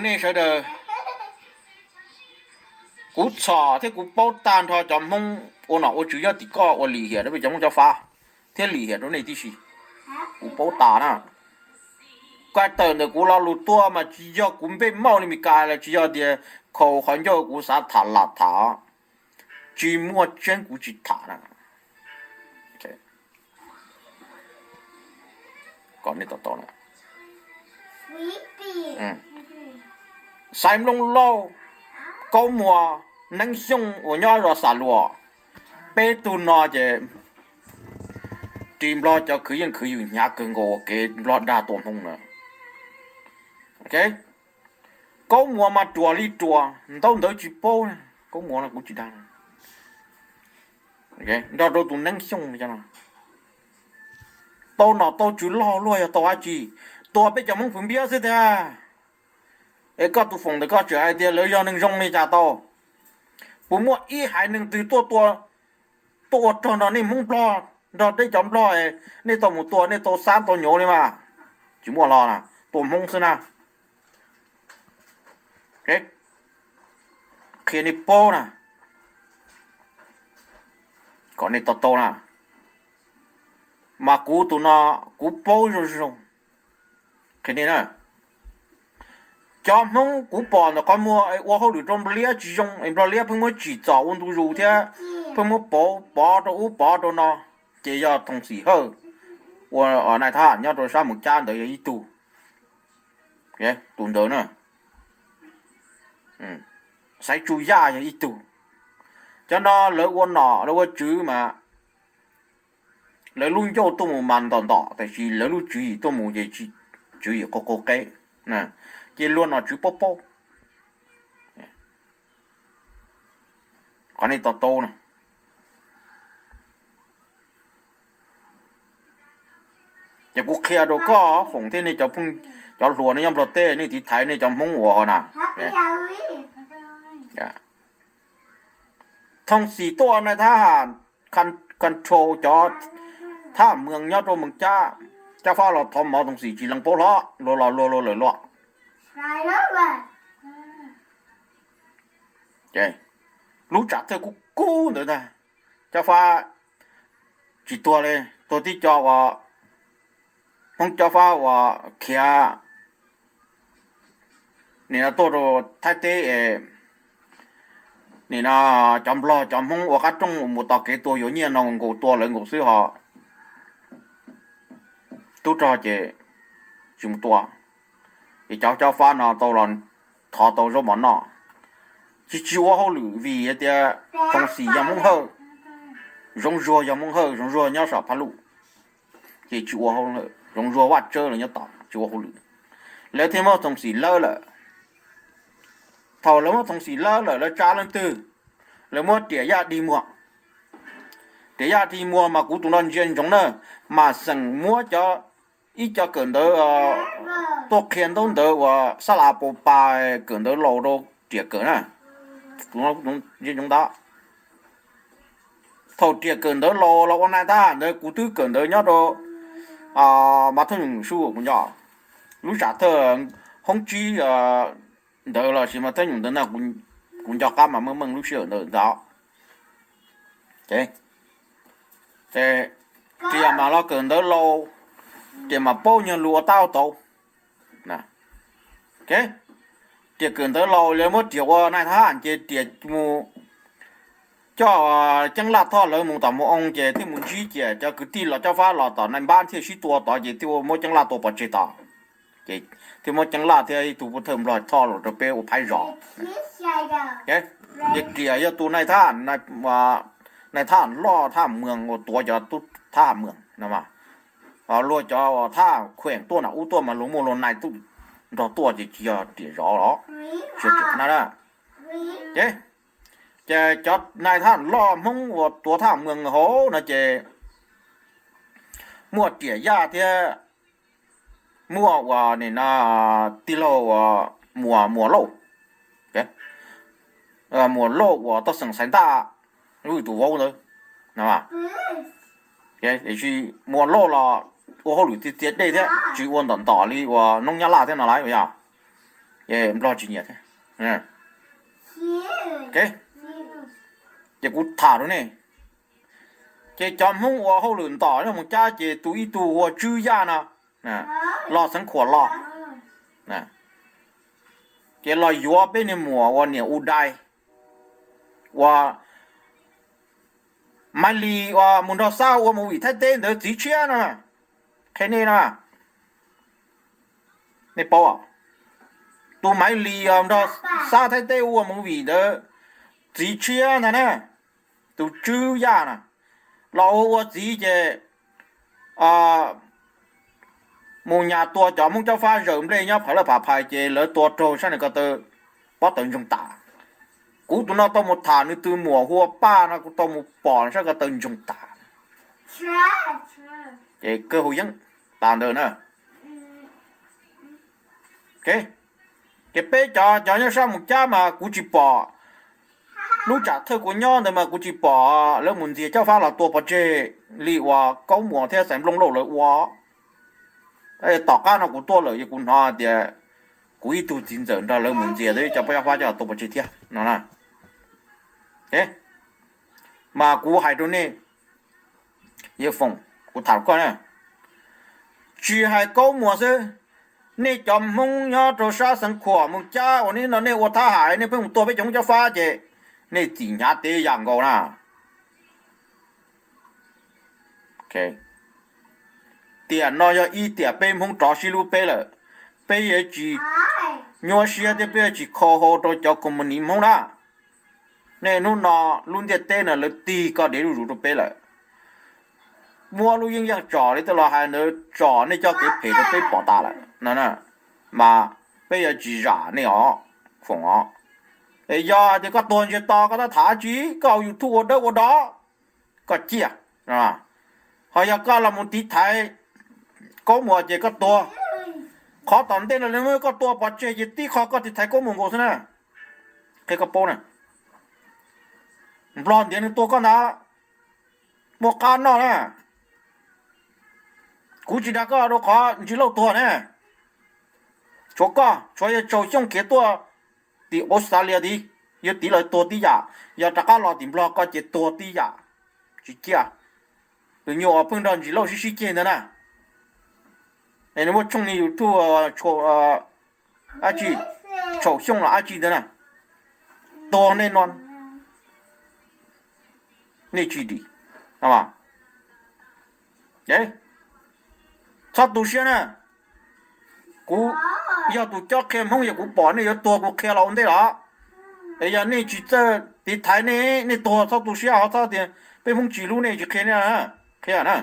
Nej sawv daws, kuv txhom thiab kuv paub tag nrho cov Hmoob ua nom ua tswv nyob tim koj uas lim hiam rau peb cov Hmoob Cob Fab thiab lim hiam rau nej tib si. Kuv paub tas na. Koj tawm ntawm kuv lo lus tuaj mas tsis yog kuv npej mauj li Mes Kas los tsis yog tias khaus qhov ncauj kuv xav tham lam tham, tsis muaj tseeb kuv tsis tham na. Xaiv Nplooj Lauj, Kaub Muas, Neeb Xyooj uas nyob zos Xam Luas, peb tug no ces ris Nplog cov khwv yeej khwv ywm hnyav kawg nkaus ua kev Nplog dag tua Hmoob na. Kaub Muas mas ruam li ruam, ntaub ntawv tsis paub, Kaub Muas no kuv tsis dag. Nrog rau tus Neeb Xyooj no, tau nom tau tswv loj luaj yog tau dab tsi? Tua peb cov Hmoob Fwv Npiab xwb tiag. Es koj tus foom ntawm koj tseem hais tias lawv yog neeg zoo li cas tau? Puas muaj ib haiv neeg twg tuaj tua, tuaj ua rog nrog nej Hmoob Nplog, nrog peb cov Nplog, nej tau mus tua, nej tau xab tau nyuv li mas? Tsis muaj los na, tua Hmoob xwb na. Qhia nej paub na, kom nej to taub na. Mas kuv tus no, kuv paub zoo zoo. Qhia nej na, cov Hmoob kuv pom ntawm qhov muag ua hauj lwm rau Nplog Liab tsis zoo es Nplog Liab pheej muab tsim txom ua ntu zus thiab pheej muab pov pov rau ub pov rau no, ces yog Thoom Xim Hawj uas nais thab ham nyob rau sab Moos Cab ntawd yog ib tug. Tus ntawd na, Xaiv Tsu Yaj yog ib tug. Cov no lawv ua nom lawv ua tswv mas lawv lub ncauj tuaj mus mas ntom ntom, tab sis lawv lub tswv yim tuaj mus ces tswv yim qaug qaug qeb, ces luag nom tswv paub paub. Qhov nej to taub na. Ces kuv qhia rau koj Foom thiab nej cov phooj, cov hluas nej nyob Nplog teb, nej tiv thaiv nej cov Hmoob uas na. Thoom Xim tuaj nais thab ham control cov thab ham mws nyob rau Moos Cab, Cab Fab los thov mov Thoom Xim tsis lees paub hlo, luag los luag luag lawm luag. Lub tsam thawj kub kub ntawd ntag, Cab Fab tsis tuag li, tuag tib co uas Hmoob Cab Fab uas khiav nim no tuaj rau Thaib teb es nim no cov Nplog cov Hmoob ua qab rooj mus tos kev tua yuav nyiaj no nkaus tua lawv nkaus xwb ho tub rog ces tsis mus tua. Ces cov Cab Fab no tau los thov tau zaub mov noj, tsis tsis ua hauj lwm vim hais tias Thoom Xim yog Hmoob Hawj, Zoov Zuag yog Hmoob Hawj, Zoov Zuag nyob saum Phaj Luj, ces tsis ua hauj lwm, Zoov Zuag Vaj Tsawb los nyob tom tsis ua hauj lwm. Lawv thiaj muab Thoom Xim lawb lawm. Thaum lawv muab Thoom Xim lawb lawm lawv tsa leej twg? Lawv muab Riam Yaj Dig Muag. Riam Yaj Dig Muag mas kuv tus no ntsia ntsoov na, mas xeem muab cov, ib co kawm ntawv tuaj qhia ntaub ntawv uas xab las pau pa, kawm ntawv laus rau Riam kawm na. Ntsia ntsoov ntawd. Thaum Riam kawm ntawv laus los ua nais thab ham ntawd kuv twb kawm ntawv nyob rau Mas Thoj Nyum Su kuv nco, lub tsam thawj hoob tsib ntawd los sis Mas Thoj Nyum ntawd na, kuv nco qab mas meej meej lub sij hawm ntawd ntag. Ces Riam mas los kawm ntawv laus, Riam mas paub nyuag lus ua tab ua tauv. Riam kawm ntawv laus lawv muab Riam ua nais thab ham ces Riam mus coj Ceeb Laj Thoj lawv mus tom mus oo ces thiaj mus ntsib ces cov kwv tij los Cab Fab los tom nais npab thiaj sib tua tod ces thiaj ua muab Ceeb Laj tua pov tseg tod. Ces thiaj muab Ceeb Laj thiab ib tug pov thawj Nplog Thoj los rau peb ua phaib zos. Ces Riam yog tus nais thab, nais thab loj thab mws uas tuav cov tub thab mws no, luag cov thab khueem tuaj nram ub tuaj mas luag muaj luag nais tuaj nrog tuaj ces tsis yog Riam zov los, tsis yog Riam na. Ces, ces cov nais thab loj Hmoob uas tuav thab mws hauv no ces muaj Riam Yaj thiab muaj uas nim no tij laug uas Muas, Muas Lauj, Muas Lauj uas toj xeem Xaiv Ntaj, lub tus vauv ntawd. Tiam sis Muas Lauj los ua hauj lwm txias txias dej thiab tsis ua ntom ntom li uas noob Nyab Laj thiab no lawm yog. Nplog tsis nyiam thiab. Ces kuv tham rau nej, ces cov Hmoob ua hauj lwm ntom no mus cab ces tus ib tug ua Tswb Yaj no los xeev Khuam los, ces los yuav peb niag muam uas niam U Dai, uas Maiv Lis uas mus nrog Xab ua movie Thaib teb ntawd txiv tshiab no, qhia nej no, nej paub, tus Maiv Lis nrog Xab Thaib teb ua movie ntawd txiv tshiab ntag na, tus Tswb Yaj na, los ua ua txiv ces mus nyas tua cov Hmoob Cob Fab zaws nplej nyob Pham Laj Pham Phais ces lawv tua raug sab nws ko taw pob tawv ntsoog tas. Kuv tus no tau mus tham nws tus muam hu ua Paj no, kuv tau mus pom sab ko taw ntsoog tas. Ces kawg hu yeeb tas ntawd na. Ces peb cov cov nyob sab mus cab mas kuv tsis pom, lub tsam thawj kuv nyob ntawd mas kuv tsis pom lawv mus ntxias Cob Fab los tua pov tseg li uas Kaub Muas thiab Xaiv Nplooj Lauj lawv ua. Tom qab no kuv tuaj lawm yog kuv hnov tias kuv ib tug txiv ntxawm nrog lawv mus ntxias cov Cob Fab coj los tua pov tseg thiab no na. Mas kuv hais rau nej, Yawg Foom, kuv tham koj na, tsis hais Kaub Muas xwb, nej cov Hmoob nyob rau sab Xeev Khuam mus cab uas nej no nej ua thab ham nej pheej mus tua peb cov Hmoob Cob Fab ces nej txim hnyav teb yam nkaus na. Tiam no yog ib tiam peb Hmoob rov sib hlub peb lawm, peb yuav tsis nyuaj siab thiab peb yuav tsis kho hau rau cov kos mus niv Hmoob na. Nej hnub no lub ntiaj teb no lawv tig koj dev zuj zus rau peb lawm. Muab lub yeeb yaj tsom li tej los hais ntawd tsom nej coj kev phem rau peb pom tas lawm no, mas peb yuav tsis zam nej os, Foom os. Es yog hais tias koj tuag ntsiag to koj tab tham dab tsi, koj hauv YouTube ua dawb ua dov, koj ciaj. Ho yog koj los mus tiv thaiv Kaub Muas ces koj tuag. Qhov tom ntej no lawv muab koj tua pov tseg ces tib qho koj tiv thaiv Kaub Muas nkaus xwb na. Qhia koj paub na, Nplog ntiav nws tuag koj ntag, muaj qab noj na. Kuv tsis dag koj rau qhov Ntsis Lauj tuag na. Tshuav koj, tshuav yawg Tsaus Xyooj khiav tuaj tim Australia tid, yawg tiv los tuag tib yam, yog rov qab los tim Nplog koj ces tuag tib yam. Tsis ciaj, tus nyuag uas pheej nrog Ntsis Lauj sib sib ceg ntawd na. Es nws muaj tshooj ni YouTube dab tsi, Tsaus Xyooj los dab tsi ntawd na, tuag nej no, nej tsis dim. Txhob tu siab na. Kuv yog tus cob qhia Hmoob, yog kuv pom nej yuav tuag kuv qhia los ua ntej los. Es yog nej tsis txawj tiv thaiv nej, nej tuag txhob tu siab, ho txhob tias peb Hmoob tsis hlub nej tsis qhia nej, qhia na.